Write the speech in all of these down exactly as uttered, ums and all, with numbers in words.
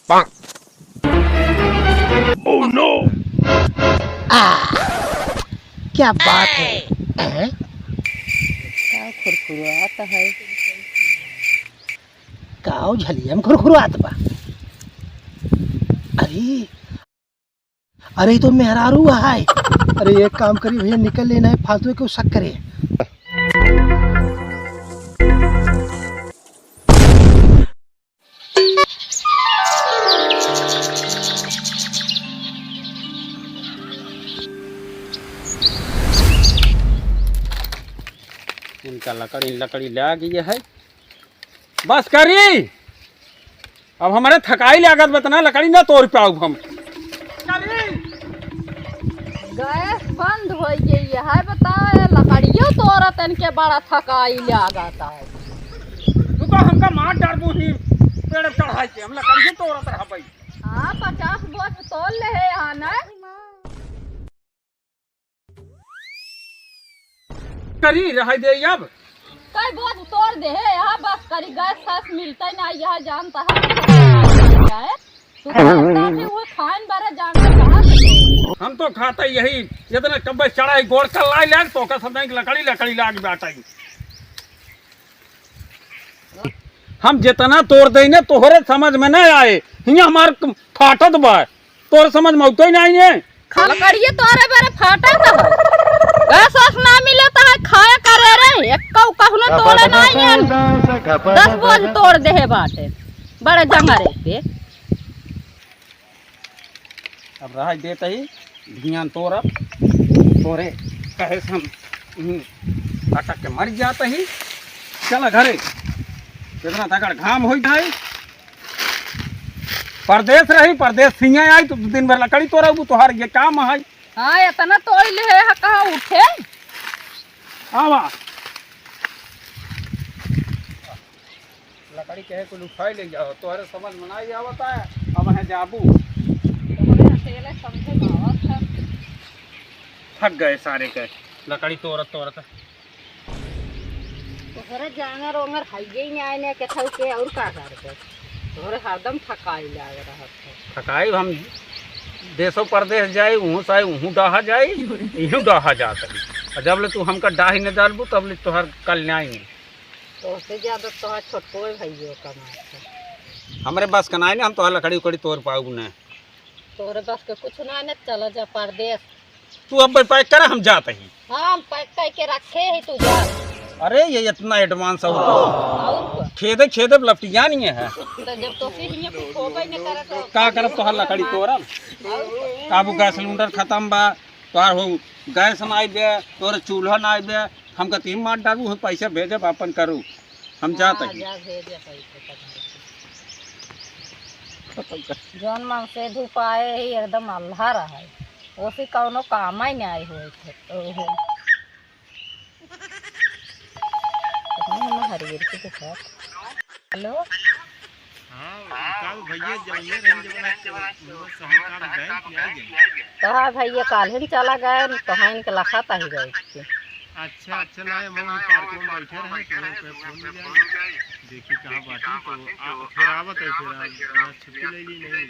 Oh no! आ, क्या बात है? हैं? का खुरखुरात है? काव झलिया में खुरखुरात बा? अरे, अरे, ई तो मेहरारू है। अरे, एक काम करी भैया, निकल लेना है, फालतू में क्यों शक करे? इनका लकड़ी, लकड़ी लाग गई है। बस करी, अब हमरे थकाई लागत बा, इतना लकड़ी ना तोड़ पाउब हम। गैस बंद होइ गई है, बताओ, ये लकड़ियों तोड़त इनके बड़ा थकाई लागत है। तू तो हमका मार डारबू ही पेड़ चढ़ाई के, हम लकड़ियों तोड़त रहबै। हाँ, पचास बोझ तोड़ ले है यहाँ ना। करी रहाई दे अब। कई बोझ तोड़ दे है, यहाँ बस करी, गैस सैस मिलता ही ना, यहाँ जानता है। तू तो जानता है, वो खान बारा जानता कहाँ से तोड़। हम तो खाता यही, जितना कब्बे चढ़ाई गोड़ कर लाई लाग, तो का समझाई कि लकड़ी, लकड़ी लाग बाटाई। हम जितना तोड़ देई ने, तोहरे समझ में ना आए, हियाँ हमार फाटत बा। तोर समझ में तो ही नहीं है। लकड़िए तोरे बेरे फाटत है। गैस वैस ना मिले तो है खाए करे रे। एक्को कहूनो तोड़े नहीं है। दस बोझ तोड़ देहे बाटे। बड़े जंगरे पे। अब रहाई देत ही, धियान तोरब। तोरे कहे से हम, हम्म, अटक के मर जात ही। चला घरे। इतना तगड़ घाम होई जाई। परदेस रही, परदेस सिंह आई तो दिन भर लकड़ी तोड़बू, तोहार ये काम है। हाँ, इतना तोड़ ले है, कहाँ उठे? आवा। लकड़ी कहे कुल उठाई ले जाओ, तोहरे समझ में नहीं आवत है, अब है जाबू। तोहरे अकेले समझे में आवत है। थक गए सारे के लकड़ी तोड़त तोड़त। तोहरे जांगर ओंगर हइये ही नाहीं ने, केथऊ के और का करबे? तोहरे हरदम थकाई लाग रहत है। थकाई हम देशो परदेश जाई, उहूँ से आई, उहूँ डाहा जाई, इहूँ डाहा जात है। और जब ले तू हमका डाही न डालबू, तब ले तोहर कल्याण नहीं। तोहसे ज्यादा तोहर छोटको भइयो कमात है। हमरे बस का नाहीं ने, हम तोहर लकड़ी उकड़ी तोड़ पाऊ ने। तोहरे बस के कुछ ना है, चला जा परदेस। तू अब पैक कर, हम जात ही। हाँ, हम पैक करके रखे ही, तू जा। अरे, ये इतना एडवांस हो तो। और का? खेदे, खेदे लपटिया नहीं है। तो जब तो सीढ़ियाँ कुछ हो गई न करे तो का करब, तोहर लकड़ी तोड़ब? और का? काबू गैस सिलेंडर खत्म बा, तोहर हो गैस ना आइबे, तोहर चूल्हा ना आइबे, हमका तीन मार डालू, हम पैसा भेजब, अपन करू। हम जात हाँ, ही। जा भेजे पैसे तब। जौन मन से धूप आए ही एकदम अल्हा रहे, ओसी कौनो काम ही नहीं होए थे। ओहो। कहाँ हम हरियर के देखत? हेलो? हाँ, काल भैया जौने रही, जौन आज तो उनका शहर का बैंक में आ गए। तो हाँ भैया, काल ही चला गए, तो हाँ इनके लखा ताही गए थे। अच्छा, अच्छा, ना, हम वहीं पार्क में बैठे रहे, तो वहीं पे फोन मिला है। देखी कहाँ बाटी, तो आ, फिर आवत है, फिर आ, आज छुट्टी ले ली नहीं।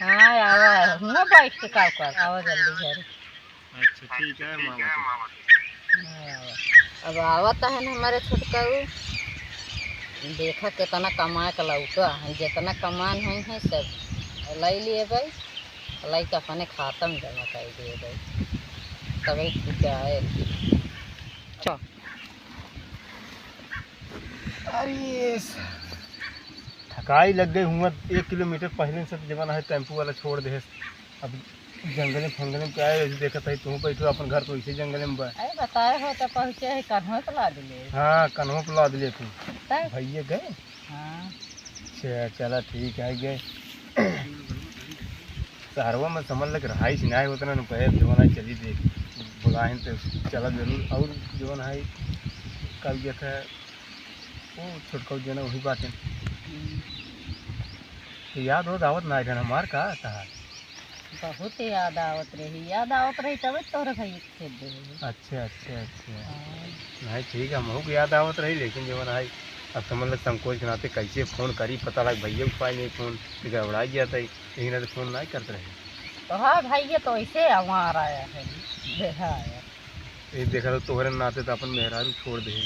हाँ, आवा, हम ना बैठ के का कर, आवा जल्दी घर। अच्छा, ठीक है, हम आवत है। हाँ, आवा। अब आवत है ना हमारे छोटका उ, देखा कितना कमाए का लौटा है, जितना कमान है, है सब ले लिए भाई। लइका अपने खाता में जमा कर दिए गए, तबे तू जाए। अच्छा। अरे स-, थकाई लग गई हुआ, एक किलोमीटर पहले से जवन है टेम्पू वाला छोड़ दे। अब जंगले फंगले में क्या है, ऐसे देखत है, तू बैठो अपन घर तो इसे जंगले में बा। अरे बताए हो तो पहुँचे है, कन्हो पे लाद ले। हाँ, कन्हो पे लाद ले तू। तब? भैया गए? हाँ। अच्छा, चला ठीक है, गए। शहरवा में समझ लग रहाइश नाहीं होत ना, कहे जवन है चली दे, बुलाहिन तो चला जरूर। और जवन है कल देखे वो छोटका जना वही बात है। हम्म। तो याद हो आवत ना रहन हमार का कहा। बहुत याद आवत रही, याद आवत रही तबे तोहरे भैया के खेत दे रही। अच्छा, अच्छा, अच्छा। हाँ। नहीं ठीक है, हमहू के याद आवत रही, लेकिन जवन है अब समझ ल, संकोच के नाते कैसे फोन करी, पता लग भैया उपाय नहीं, फोन तो गड़बड़ा गया था, यही नाते फोन नहीं करते रहे। तो हाँ भाई, ये तो ऐसे आवारा है, बेहा है। ये देखा तो तोहरे नाते तो अपन मेहरारू छोड़ दे,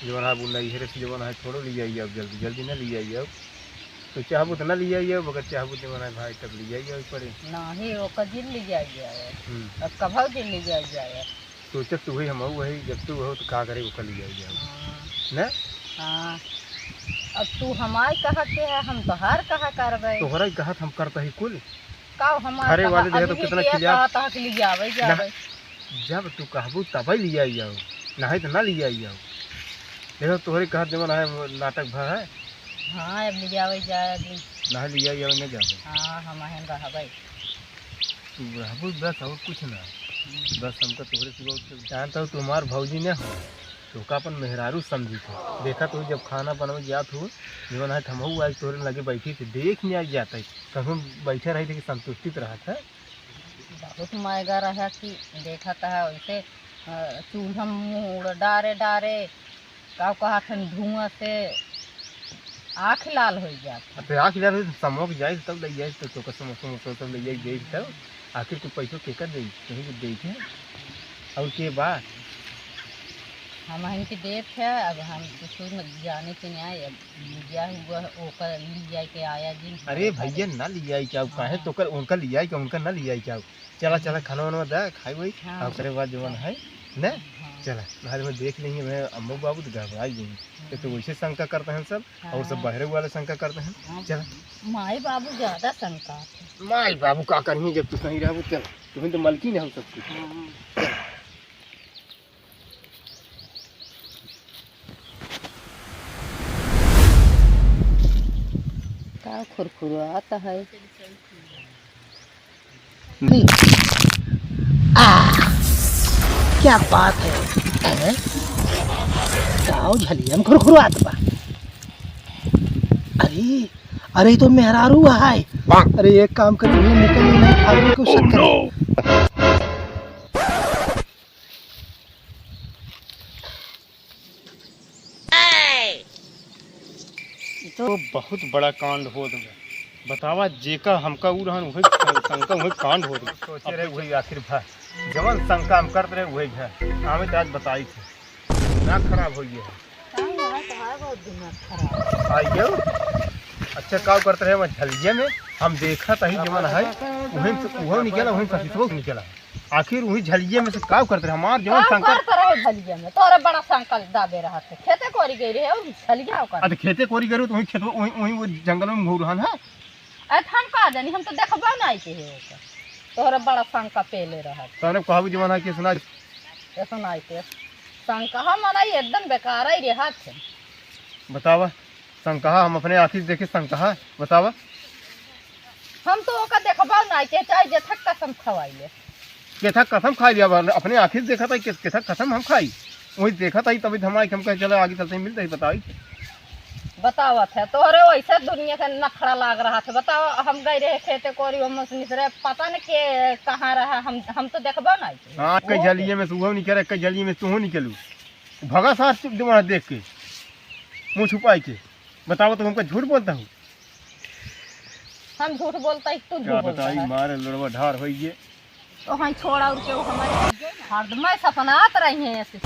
जवन है वो नैहरे से जवन है, छोड़ो, ले आई अब जल्दी, जल्दी ना ले आई अब। तो चाहबू तो ना ले आई अब, अगर चाहबू तो जवन है भाई तब ले आई अब पड़े। नहीं, ओकर जिन ले आई अब। हम्म। अब कभौ जिन ले आई अब। सोचत तू ही हम वही, जब तू हो तो का करे ओकर ले आई अब। हाँ। ना? हाँ। अब तू हमार कहा के है, हम तोहार कहा करबे। तोहरा ही कहत हम करता ही कुल। का हमार घरे कहा, वाले देखे तो अभी कितना के खिलाफ। कहत है कि ले आवे, ना, जावे। जब तू कहबू तबे ले आई जाओ, नहीं तो ना ले आई जाओ। देखो तोहरे कहत जवन है वो नाटक भा है। हाँ, अब ले आवे जाए अभी। ना ले आई जाओ, ना जावे। हाँ, हम हैं रहबे। तू रहबू बस और कुछ ना। हम्म। बस हमका तोहरे सिवा कुछ जानता हो, तू हमार भौजी न हो, तोका अपन मेहरारू समझी थे। देखा तू जब खाना बनवे जात हो, जवन है हमहू आज तोहरे लगे बैठी थे, देख नहीं आ जाता है, कहूँ बैठे रही थे कि संतुष्टित रहत है। बहुत मयगा रहा कि देखत है वैसे, अ, चूल्हा में मुँह उड़ डारे डारे, का कहत हन, धुआं से आँख लाल हो जात है। अबे आँख लाल हो, समोक जाए तब ले जाए, तो तोका समोक समोक तब ले जाए, जाए तब आखिर कुछ पैसों के कर दे, कहीं कुछ दे के। और के बा? हम हन के देत है, अब हम कुछ न जाने के नहीं आए, अब लिया हुआ ओकर ले जाए के आया जी। अरे भैया, ना लिया क्या, काहे हाँ। तो कर उनका लिया क्या, उनका ना लिया क्या। चला, चला, खाना वाना दा, खाई वही। हाँ। ओकरे बाद जवन है, ने? हाँ। चला, घर में देख लेंगे, मैं अम्मू बाबू तो घबराई गई। ये तो वैसे शंका करते हैं सब, और सब हाँ। बहरे वाले शंका करते हैं। हाँ। चला। माई बाबू ज्यादा शंका थे। माई बाबू का करिए जब तू सही रहबू, चला। तुम तो मलकिन है हम सब कुछ। हाँ। का खुरखुरात है? आ, क्या बात है? हैं? का झलिया में खुरखुरात बा? अरे, अरे, ई तो मेहरारू है। अरे, एक काम करी, भैया, निकल, नहीं, भागने की कोशिश करी। ई तो बहुत बड़ा कांड होत बा। बतावा, जेका हमका ऊ रहन, उहे शंका, उहे कांड होत बा। सोचे रहे, उहे आखिर भा, जवन शंका हम करत रहे, उहे भा। हमें तो आज बताई थे, दिमाग खराब हो गया है। काहे यार, तुम्हारा बहुत दिमाग खराब है। आइयो, अच्छा, का करत रहे, वहाँ झलिये में हम देखा था ही जवन है, उहे से, उहे निकला, उहे से निकला। आखिर वही झलिये में से का करत रहे? हमार जवन का शंका करत रहे झलिये में? तोरे बड़ा शंका दाबे रहत है। खेते कोरी गई रहे और झलिया ओकर। अरे खेते कोरी गई रहे तो वही खेतवा, वही, वही वो जंगल में घूर रहन है। अरे हम का जानी, हम तो देखबो नहीं के है ओकर। तोरे बड़ा शंका पेले रहत। तोरे कहबू जवन है कि सुना। ये सुनाई के। शंका मना एकदम बेकार ही रहत है। बतावा। शंका हम अपने आँखी से देखे शंका, बतावा। हम तो ओका देखबो नाई के, चाहे जेठक कसम खवाई ले। केथा कसम खाई लिया बा, अपने आँखी से देखत है, के-, केथा कसम हम खाई। वही देखत है, तभी धमाई के हम कहे, "चलो आगे चलते हैं, मिलते हैं, बताई।" बतावत है, तोहरे वैसे दुनिया के नखड़ा लाग रहा था। बताओ, हम गए रहे खेते कोरी, हम निसरे पता न के कहाँ रहा, हम, हम तो देखबो नाई के। हाँ, कई झलिये में से उहो निकले, कई झलिये में से तुहो निकलू। भगा सार चुप दिमाग देख के, मुँह छुपाई के। बताओ तो हमका झूठ बोलता हूँ? हम झूठ बोलता ही, तू क्या झूठ बोलता बताई, है। मारे लड़वा ढार होई गे। तो हम छोड़ा और के वो हमारे हरदम सपनात रही हैं ऐसे।